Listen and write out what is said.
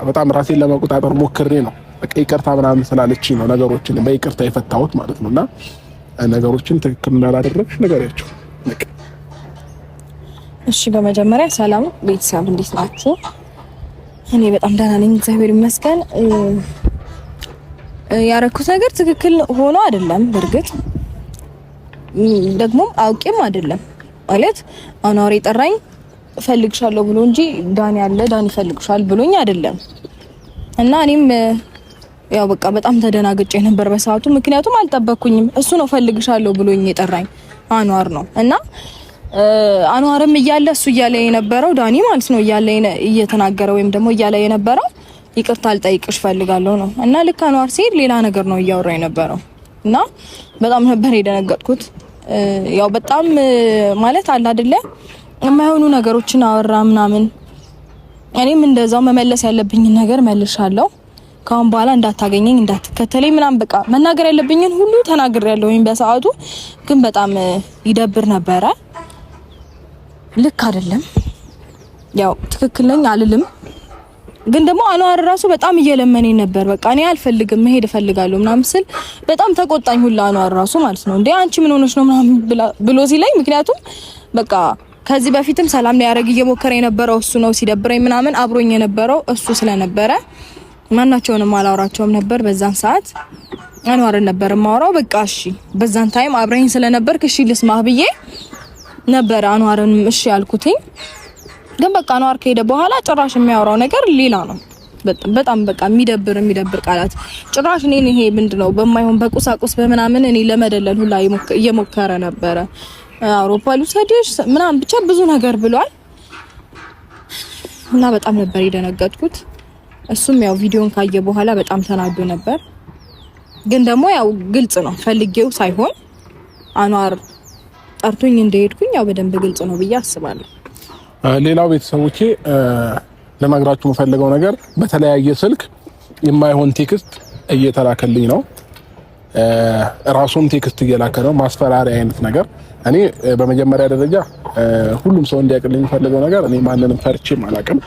በጣም ራሴን ለመቆጣጠር ሞክሬ ነው። በቃ ይቅርታ ምናምን ስላለችኝ ነው ነገሮችን በይቅርታ የፈታሁት ማለት ነውና ነገሮችን ትክክል እንዳላደረግሽ ንገሪያቸው። እሺ፣ በመጀመሪያ ሰላም ቤተሰብ፣ እንዴት ናችሁ? እኔ በጣም ደህና ነኝ፣ እግዚአብሔር ይመስገን። ያረኩት ነገር ትክክል ሆኖ አይደለም፣ በእርግጥ ደግሞ አውቄም አይደለም። ማለት አኗር የጠራኝ እፈልግሻለሁ ብሎ እንጂ ዳኒ አለ ዳኒ እፈልግሻል ብሎኝ አይደለም። እና እኔም ያው በቃ በጣም ተደናግጬ ነበር በሰዓቱ፣ ምክንያቱም አልጠበኩኝም። እሱ ነው እፈልግሻለሁ ብሎኝ የጠራኝ አኗር ነው። እና አኗርም እያለ እሱ እያለ የነበረው ዳኒ ማለት ነው እያለ እየተናገረ ወይም ደግሞ እያለ የነበረው ይቅርታ ልጠይቅሽ ፈልጋለሁ ነው። እና ልክ አኗር ሲሄድ ሌላ ነገር ነው እያወራ የነበረው እና በጣም ነበር የደነገጥኩት። ያው በጣም ማለት አለ አይደለ የማይሆኑ ነገሮችን አወራ ምናምን። እኔም እንደዛው መመለስ ያለብኝን ነገር መልሻለሁ። ከአሁን በኋላ እንዳታገኘኝ እንዳትከተለኝ ምናምን በቃ መናገር ያለብኝን ሁሉ ተናግሬያለሁ። ወይም በሰዓቱ ግን በጣም ይደብር ነበረ። ልክ አይደለም፣ ያው ትክክል ነኝ አልልም፣ ግን ደግሞ አንዋር ራሱ በጣም እየለመነኝ ነበር። በቃ እኔ አልፈልግም መሄድ እፈልጋለሁ ምናምን ስል በጣም ተቆጣኝ ሁላ አንዋር ራሱ ማለት ነው። እንዴ አንቺ ምን ሆነሽ ነው ምናምን ብሎ ሲለኝ፣ ምክንያቱም በቃ ከዚህ በፊትም ሰላም ሊያደርግ እየሞከረ የነበረው እሱ ነው። ሲደብረኝ ምናምን አብሮኝ የነበረው እሱ ስለነበረ ማናቸውንም አላወራቸውም ነበር በዛን ሰዓት። አንዋርን ነበር የማወራው። በቃ እሺ በዛን time አብረኝ ስለነበርክ እሺ ልስማህ ብዬ ነበር አንዋርን እሺ ያልኩትኝ። ግን በቃ አንዋር ከሄደ በኋላ ጭራሽ የሚያወራው ነገር ሌላ ነው። በጣም በቃ የሚደብር የሚደብር ቃላት ጭራሽ እኔን ይሄ ምንድነው በማይሆን በቁሳቁስ በምናምን እኔ ለመደለል ሁላ እየሞከረ ነበረ። አውሮፓ ልውሰድሽ ምናምን ብቻ ብዙ ነገር ብሏል እና በጣም ነበር የደነገጥኩት። እሱም ያው ቪዲዮን ካየ በኋላ በጣም ተናዶ ነበር። ግን ደግሞ ያው ግልጽ ነው ፈልጌው ሳይሆን አንዋር ጠርቶኝ እንደሄድኩኝ ያው በደንብ ግልጽ ነው ብዬ አስባለሁ። ሌላው ቤተሰቦቼ ለነግራችሁ የምፈልገው ነገር በተለያየ ስልክ የማይሆን text እየተላከልኝ ነው። ራሱም text እየላከ ነው፣ ማስፈራሪያ አይነት ነገር። እኔ በመጀመሪያ ደረጃ ሁሉም ሰው እንዲያውቅልኝ የምፈልገው ነገር እኔ ማንንም ፈርቼም አላውቅም።